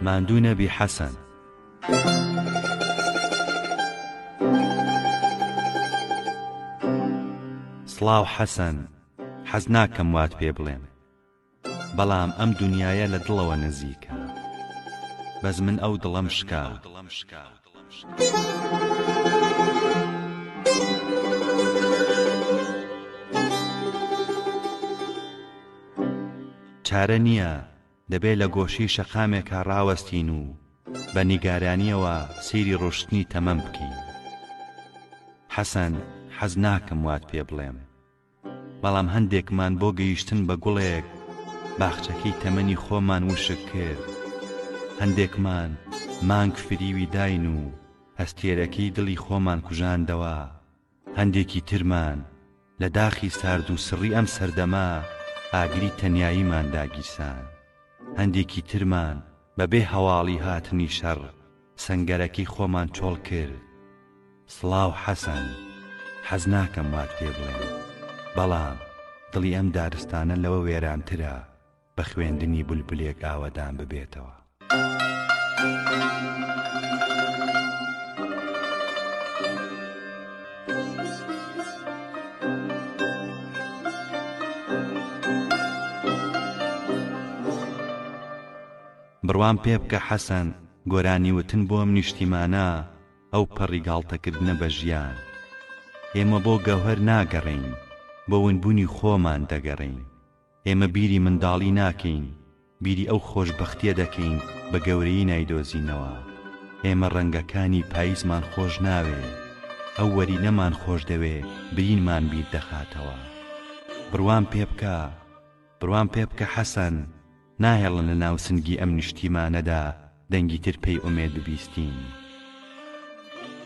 ماندوو نەبی حەسەن. سڵاو حەسەن، حەز ناکەم وات پێ بڵێم. بەڵام ئەم دونیایە لە دڵەوە نزیکە بەس من ئەو دڵەم شکا. چارە نییە دەبێ لە گۆشەی شەقامێکا ڕاوەستین و بە نیگارانییەوە سەیری ڕۆشتنی تەمەن بکەین. حەسەن حەز ناکەم وات پێ بڵێم. بەڵام هەندێکمان بۆ گەیشتن بە گوڵێک باخچەکەی تەمەنی خۆمان وشک کرد، هەندێکمان مانگ فریوی داین و ئەستێرەکەی دڵی خۆمان کوژاندەوە، هەندێکی ترمان لە داخی سارد و سڕی ئەم سەردەمە ئاگری تەنیاییمان داگیرسان، هەندێکی ترمان بە بێ هەواڵی هاتنی شەڕ سەنگەرەکەی خۆمان چۆڵ کرد. سڵاو حەسەن، حەز ناکەم وات پێ بڵێم، بەڵام دڵی ئەم دارستانە لەوە وێرانترە بە خوێندنی بولبولێک ئاوەدان ببێتەوە. بڕوام پێ بکە حەسەن، گۆرانی وتن بۆ ئەم نیشتیمانە ئەو پەڕی گاڵتەکردنە بە ژیان. ئێمە بۆ گەوهەر ناگەڕێین، بۆ ونبوونی خۆمان دەگەڕێین. ئێمە بیری منداڵی ناکەین، بیری ئەو خۆشبەختییە دەکەین بە گەورەیی نایدۆزینەوە. ئێمە ڕەنگەکانی پاییزمان خۆش ناوێ، ئەو وەرینەمان خۆش دەوێ برینمان بیر دەخاتەوە. بڕوام پێ بکە، بڕوام پێ بکە حەسەن، ناهێڵن لە ناو سنگی ئەم نیشتیمانەدا دەنگی ترپەی ئومێد ببیستین.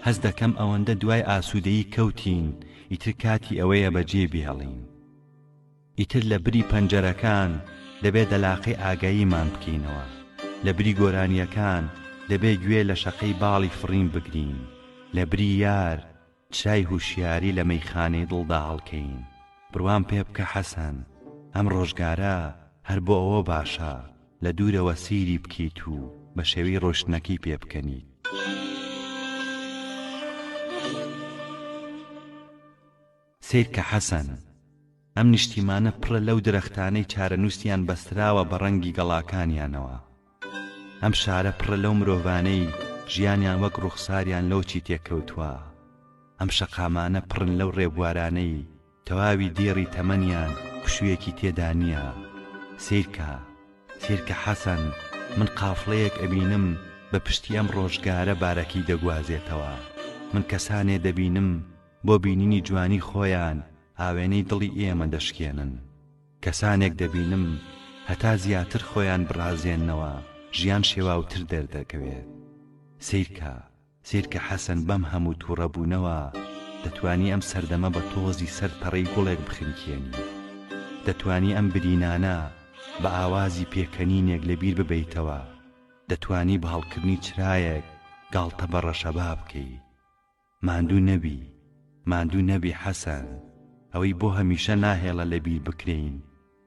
هەست دەکەم ئەوەندە دوای ئاسوودەیی کەوتین ئیتر کاتی ئەوەیە بەجێی بهێڵین. ئیتر لە بری پەنجەرەکان دەبێ دەلاقەی ئاگاییمان بکەینەوە، لە بری گۆرانییەکان دەبێ گوێ لە شەقەی باڵی فڕین بگرین، لە بری یار چرای هوشیاری لە مەیخانەی دڵدا هەڵکەین. بڕوام پێ بکە حەسەن، ئەم ڕۆژگارە هەر بۆ ئەوە باشە لە دوورەوە سەیری بکەیت و بە شێوەی ڕۆشتنەکەی پێ بکەنیت. سەیرکە حەسەن، ئەم نیشتیمانە پڕە لەو درەختانەی چارەنووسیان بەستراوە بە ڕەنگی گەڵاکانیانەوە. ئەم شارە پڕە لەو مرۆڤانەی ژیانیان وەک ڕوخساریان لۆچی تێکەوتووە. ئەم شەقامانە پڕن لەو ڕێبوارانەی تەواوی دێڕی تەمەنیان پشوویەکی تێدا نییە. سەیرکە، سەیرکە حەسەن، من قافڵەیەک ئەبینم بە پشتی ئەم ڕۆژگارە بارەکەی دەگوازێتەوە. من کەسانێ دەبینم بۆ بینینی جوانی خۆیان ئاوێنەی دڵی ئێمە دەشکێنن. کەسانێک دەبینم هەتا زیاتر خۆیان بڕازێننەوە ژیان شێواوتر دەردەکەوێت. سەیرکە، سەیرکە حەسەن بەم هەموو توڕەبوونەوە دەتوانی ئەم سەردەمە بە تۆزی سەر پەڕەی گوڵێک بخنکێنی. دەتوانی ئەم برینانە بە ئاوازی پێکەنینێک لەبیر ببەیتەوە. دەتوانی بە هەڵکردنی چرایەک گاڵتە بە ڕەشەبا بکەی. ماندوو نەبی ماندوو نەبی حەسەن ئەوەی بۆ هەمیشە ناهێڵە لەبیر بکرێین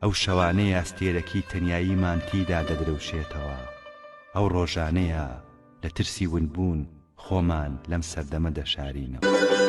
ئەو شەوانەیە ئەستێرەکەی تەنیاییمان تێیدا دەدرەوشێتەوە ئەو ڕۆژانەیە لە ترسی ونبوون خۆمان لەم سەردەمە دەشارینەوە.